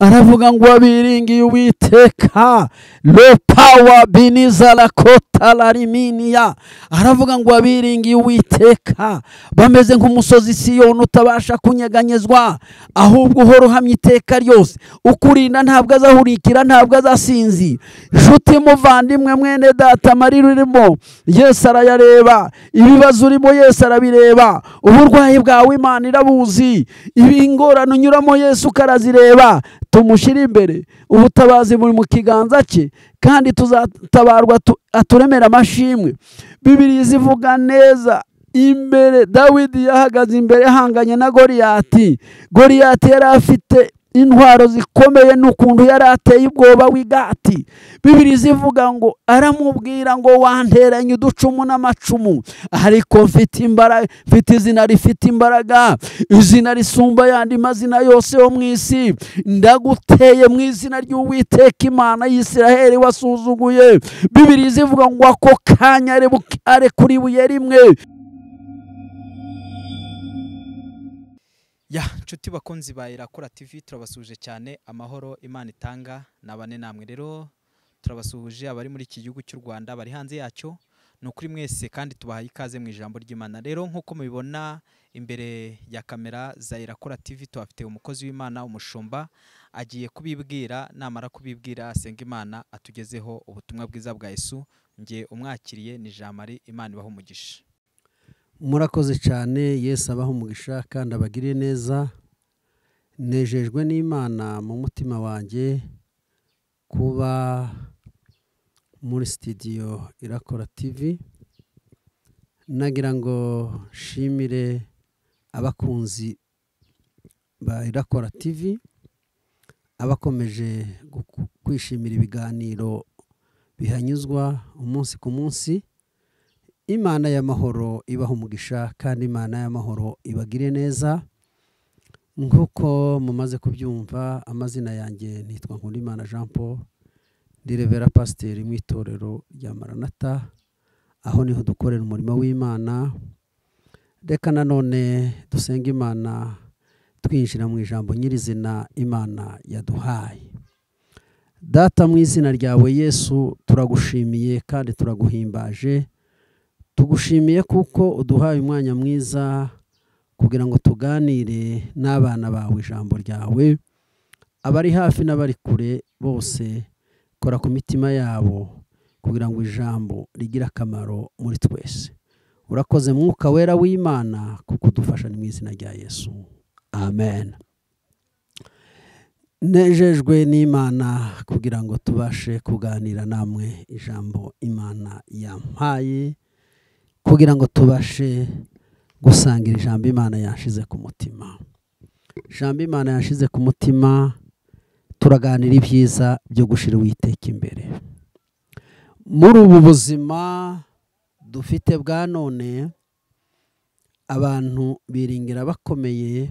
Aravuga ngo abiringiye Uwiteka lopawa binizala kota lariminiya. Aravuga ngo abiringiye Uwiteka bameze nk'umusozi Siyoni utabasha kunyeganyezwa, ahubwo uhora uhamye iteka ryose. Ukurinda ntabwo azahurikira, ntabwo azasinzi. Nshuti muvandimwe mwene data, amarira urimo Yesu arayareba, ibibazo urimo Yesu arabireba, uburwayi bwawe Imana irabuzi, ibingorane unyuramo Yesu karazireba. Tumushyire imbere, ubutabazi buri mu kiganza cye, kandi tuzatabarwa aturemera amashimwe. Bibiliya izivuga neza imbere. Dawidi yahagaze imbere ahanganye na Goliyati. Goliyati yari afite intwaro zikomeye n'ukuntu yari ateye ubwoba w'igati. Bibiliya izivuga ngo aramubwira ngo wanteranye uducumu n'amacumu, ariko mfite imbaraga, mfite izina rifite imbaraga, izina risumba yandi mazina yose yo mu isi. Ndaguteye mu izina ry'Uwiteka Imana y'Isiraheli wasuzuguye. Bibiliya izivuga ngo ako kanya arekura ibuye rimwe. Ya nshuti bakunzi ba Irakora TV, turabasuhuje cyane. Amahoro Imana itanga nabane namwe. Rero turabasuhuje abari muri iki gihugu cy'u Rwanda, bari hanze yacyo, ni ukuri mwese kandi tubahaye ikaze mu ijambo ry'Imana. Rero nk'uko mubibona imbere ya kamera za Irakora TV tuhafite umukozi w'Imana, umushumba, agiye kubibwira. Namara kubibwira asenga Imana atugezeho ubutumwa bwiza bwa Yesu. Nge umwakiriye ni Jean Marie. Imana ibahe umugisha. Murakoze cyane, Yesu abahe umugisha kandi abagirire neza. Nejejwe n'Imana mu mutima wanjye kuba muri studio Irakora TV. Nagira ngo nshimire abakunzi ba Irakora TV, abakomeje kwishimira ibiganiro bihanyuzwa umunsi ku munsi. Imana y'amahoro ibaha umugisha kandi Imana y'amahoro ibagire neza. Nkuko mumaze kubyumva, amazina yanjye nitwa Nkundimana Jean Paul, ndi Revera Pasiteri mu itorero rya Maranatha, aho niho dukorera umurimo w'Imana. Reka nanone dusenga Imana twinjira mu ijambo nyirizina Imana yaduhaye. Data, mu izina ryawe Yesu, turagushimiye kandi turaguhimbaje. Tugushimiye kuko uduhaye umwanya mwiza kugira ngo tuganire n'abana bawe ijambo ryawe. Abari hafi n'abari kure bose, kora ku mitima yabo kugira ngo ijambo rigire akamaro muri twese. Urakoze Mwuka Wera w'Imana kuko udufasha, ni mu izina rya Yesu, amen. Nejejwe n'Imana kugira ngo tubashe kuganira namwe ijambo Imana yampaye, kugira ngo tubashe gusangira ijambo Imana yashize ku mutima. Ijambo Imana yashize ku mutima, turaganira ibyiza byo gushira Uwiteka imbere. Muri ubu buzima dufite bwa none, abantu biringira bakomeye,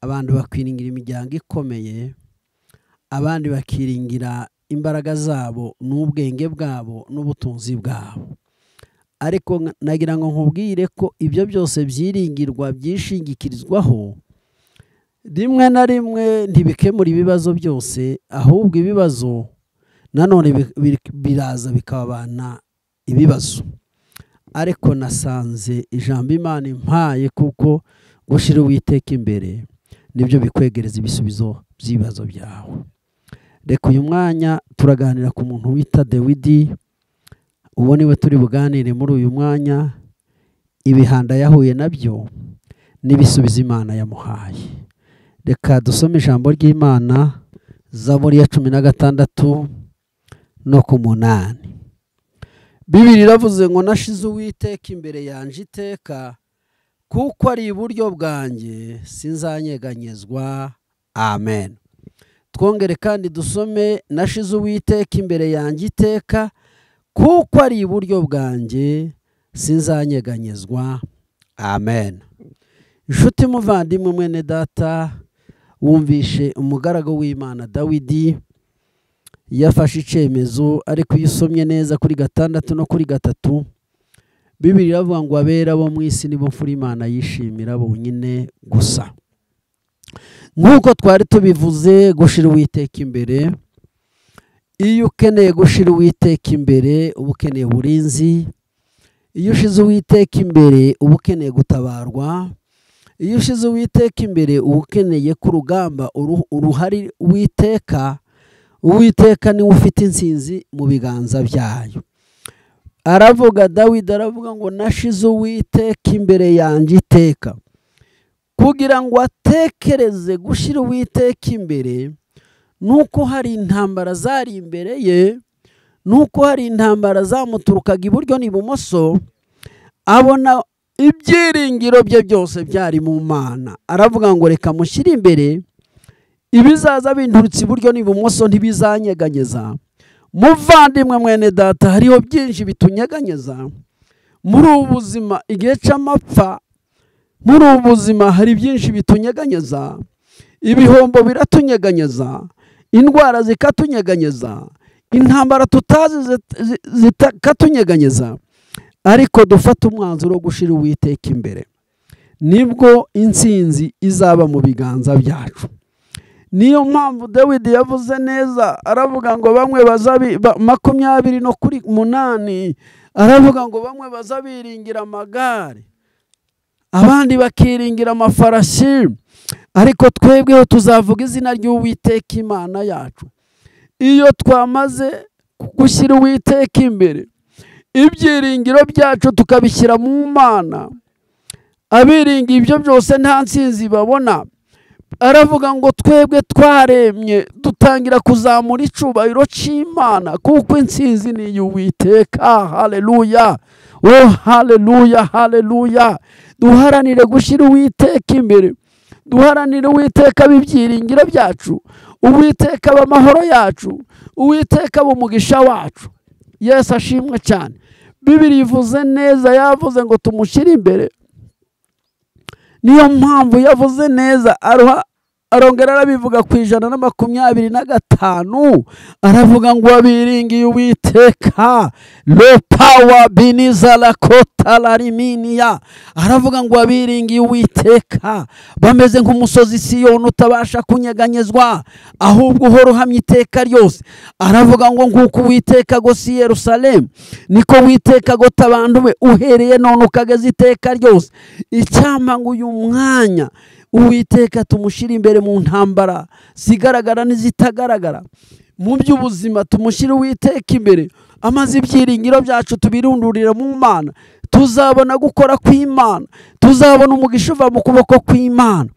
abantu bakwiringira imiryango ikomeye, abandi bakiringira imbaraga zabo n'ubwenge bwabo n'ubutunzi bwabo. Ariko nagira ngo nkubwire ko ibyo byose byiringirwa byishingikirizwaho rimwe na rimwe ntibikemura ibibazo byose, ahubwo ibibazo nanone biraza bikabana ibibazo. Ariko nasanze ijambo Imana impaye, kuko gushira Uwiteka imbere nibyo bikwegereza ibisubizo by'ibibazo byawe. Reka uyu mwanya turaganira ku muntu wita Dawidi. Uwo niwe turi buganire muri uyu mwanya, ibihanda yahuye nabyo n'ibisubizo Imana yamuhaye. Reka dusome ijambo ry'Imana, Zaburi ya 16 no ku 8. Bibiliya iravuze ngo nashize Uwiteka imbere yanje iteka, kuko ari iburyo bwanjye sinzanyeganyezwa. Amen. Twongere kandi dusome nashize Uwiteka imbere yanjye iteka, kuko ari iburyo bwanjye sinzanyeganyezwa. Amen. Inshuti muvandimwe mwene data, wumvishe umugaragu w'Imana Dawidi yafashe icyemezo, ariko iyo usomye neza kuri 6 no kuri 3, Bibiliya iravuga ngo abera bo mu isi nibo mfura Imana yishimira bonyine gusa. Nk'uko twari tubivuze, gushira Uwiteka imbere. Iyo ukeneye gushira Uwiteka imbere uba ukeneye uburinzi. Iyo ushize Uwiteka imbere uba ukeneye gutabarwa. Iyo ushize Uwiteka imbere uba ukeneye ku rugamba uruhari Uwiteka. Uwiteka niwe ufite insinzi mu biganza byayo. Aravuga Dawidi aravuga ngo nashize Uwiteka imbere yanjye iteka. Kugira ngo atekereze gushira Uwiteka imbere, nuko hari intambara zari imbere ye, nuko hari intambara zamuturukaga iburyo n'ibumoso, abona ibyiringiro bye byose byari mu Mana. Aravuga ngo reka mushyire imbere, ibizaza binturutse iburyo n'ibumoso ntibizanyeganyeza. Muvandimwe mwene data, hariho byinshi bitunyeganyeza muri ubu buzima. Igihe cy'amapfa muri ubu buzima hari byinshi bitunyeganyeza. Ibihombo biratunyeganyeza, indwara zikatunyeganyeza, intambara tutazi zikatunyeganyeza. Ariko dufata umwanzuro wo gushira Uwiteka imbere, nibwo intsinzi izaba mu biganza byacu. Niyo mpamvu Dawidi yavuze neza, aravuga ngo bamwe bazabi 28, aravuga ngo bamwe bazabiringira amagare, abandi bakiringira amafarashi, ariko twebweho tuzavuga izina ry'Uwiteka Imana yacu. Iyo twamaze gushyira Uwiteka imbere, ibyiringiro byacu tukabishyira mu Mana, abiringiye ibyo byose nta nsinzi babona. Aravuga ngo twebwe twaremye dutangira kuzamura icubahiro cy'Imana, kuko intsinzi ni iy'Uwiteka. Haleluya, oh haleluya, haleluya. Duharanire gushyira Uwiteka imbere, duharanire Uwiteka ibyiringiro byacu, Uwiteka amahoro yacu, Uwiteka umugisha wacu. Yesu ashimwe cyane. Bibiri ivuze neza, yavuze ngo tumushyire imbere. Niyo mpamvu yavuze neza, arongera arabivuga ku 125, aravuga ngo abiringiye Uwiteka lo power biniza la kota la riminiya. Aravuga ngo abiringiye Uwiteka bameze nk'umusozi Siyoni utabasha kunyeganyezwa, ahubwo uhora uhamye iteka ryose. Aravuga ngo nk'uko Uwiteka agose Yerusalemu, niko Uwiteka agota abantu be uhereye none ukageza iteka ryose. Icyampa ngo uyu mwanya Uwiteka tumushyire imbere mu ntambara zigaragara n'izitagaragara, mu by'ubuzima tumushyire Uwiteka imbere, amaze ibyiringiro byacu tubirundurira mu Mana. Tuzabona gukora kw'Imana, tuzabona umugisha uva mu kuboko kw'Imana.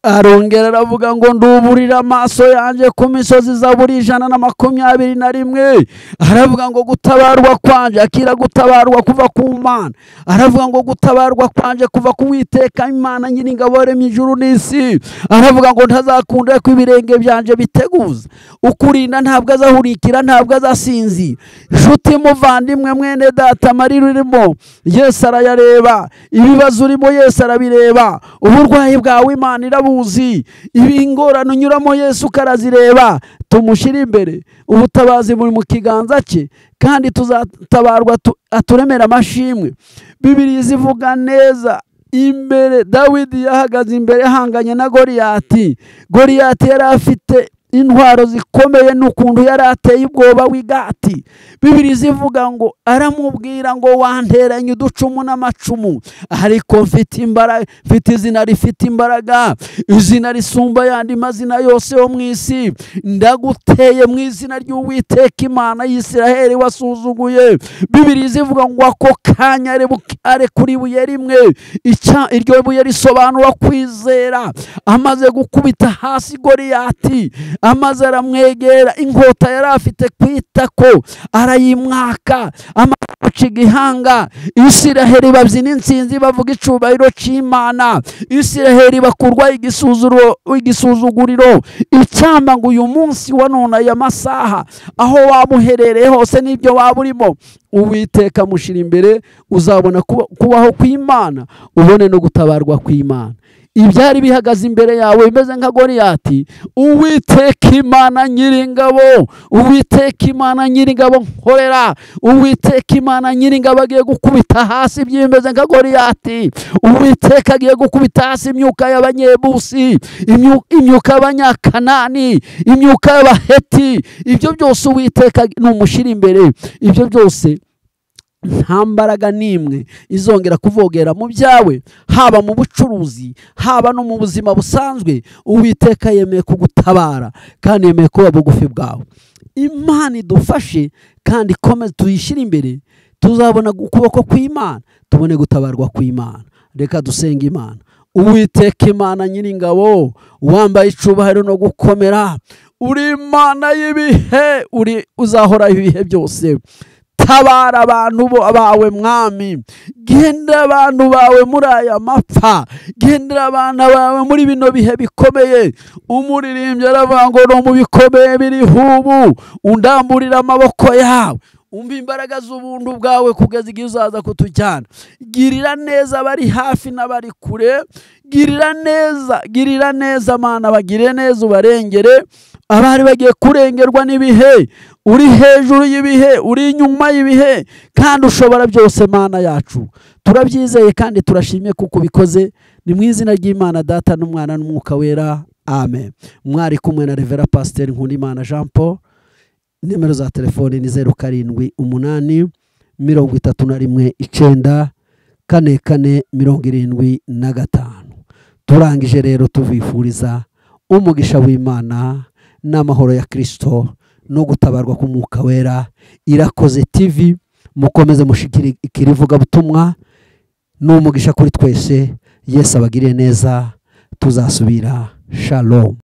Arongera aravuga ngo nduburira amaso yanjye ku misozi Zaburi 121. Aravuga ngo gutabarwa kwanje, akira gutabarwa kuva ku Mana. Aravuga ngo gutabarwa kwanje kuva ku Uwiteka Imana nyiringabo yaremye ijuru n'isi. Aravuga ngo ntazakunda ko ibirenge byanje biteguza. Ukurinda ntabwo azahurikira, ntabwo azasinzira. Nshuti muvandimwe mwene data, amarira urimo Yesu arayareba, ibibazo urimo Yesu arabireba, uburwayi bwawe Imana irabuzi, ibingorane unyuramo Yesu karazireba. Tumushyire imbere, ubutabazi buri mu kiganza cye, kandi tuzatabarwa aturemera amashimwe. Bibiri zivuga neza imbere, Dawidi yahagaze imbere ahanganye na Goliyati. Goliyati yari afite intwaro zikomeye n'ukuntu yari ateye ubwoba w'igati. Bibiri zivuga ngo aramubwira ngo wanteranye uducumu n'amacumu, ariko mfite imbaraga, mfite izina rifite imbaraga, izina risumba yandi mazina yose yo mu isi. Ndaguteye mu izina ry'Uwiteka Imana y'Isiraheli wasuzuguye. Bibiri zivuga ngo ako kanya arekura ibuye rimwe, iryo buye risobanura kwizera. Amaze gukubita hasi Goliyati, amaze aramwegera, inkota yari afite kwitako arayimwaka, amaca igihanga. Isiraheli babyina intsinzi bavuga icubahiro cy'Imana. Isiraheli bakurwa igisuzuguriro. Icyampa ngo uyu munsi wa none aya masaha, aho waba uherereye hose n'ibyo waba urimo, Uwiteka mushyira imbere, uzabona kubaho kw'Imana, ubone no gutabarwa kw'Imana. Ibyari bihagaze imbere yawe bimeze nka Goliyati, Uwiteka Imana nyiringabo, Uwiteka Imana nyiringabo nkorera, Uwiteka Imana nyiringabo agiye gukubita hasi ibyimeze nka Goliyati. Uwiteka agiye gukubita hasi imyuka y'abanyebusi, imyuka y'abanyakanani, imyuka y'abaheti. Ibyo byose Uwiteka numushyira imbere, ibyo byose nta mbaraga n'imwe izongera kuvogera mu byawe, haba mu bucuruzi, haba no mu buzima busanzwe. Uwiteka yemeye kugutabara kandi yemeye kuba bugufi bwawe. Imana idufashe kandi ikomeze tuyishyire imbere, tuzabona ukuboko kw'Imana, tubone gutabarwa kw'Imana. Reka dusenge Imana. Uwiteka Imana nyiringabo, wambaye icubahiro no gukomera, uri Imana y'ibihe, uri uzahora ibihe byose. Tabara abantu bawe mwami, gendera abantu bawe muri aya mapfa, gendera abana bawe muri bino bihe bikomeye. Umuririmbyi aravuga ngo no mu bikomeye biriho ubu, undamburira amaboko yawe, umva imbaraga z'ubuntu bwawe kugeza igihe uzaza kutujyana. Girira neza abari hafi n'abari kure, girira neza, girira neza Mana, bagirire neza ubarengere. Abari bagiye kurengerwa n'ibihe, uri hejuru y'ibihe, uri inyuma y'ibihe, kandi ushobora byose Mana yacu. Turabyizeye kandi turashimye kuko ubikoze. Ni mu izina ry'Imana Data n'Umwana n'Umwuka Wera, amen. Mwari kumwe na Revera Pasiteri Nkundimana Jean Paul. Nimero za telefoni ni 078 31 9 4 4 75. Turangije rero tubifuriza umugisha w'Imana n'amahoro ya Kristo no gutabarwa k'Umwuka Wera. Irakoze TV, mukomeze mushigikire ivugabutumwa, n'umugisha kuri twese. Yesu abagirire neza, tuzasubira. Shalom.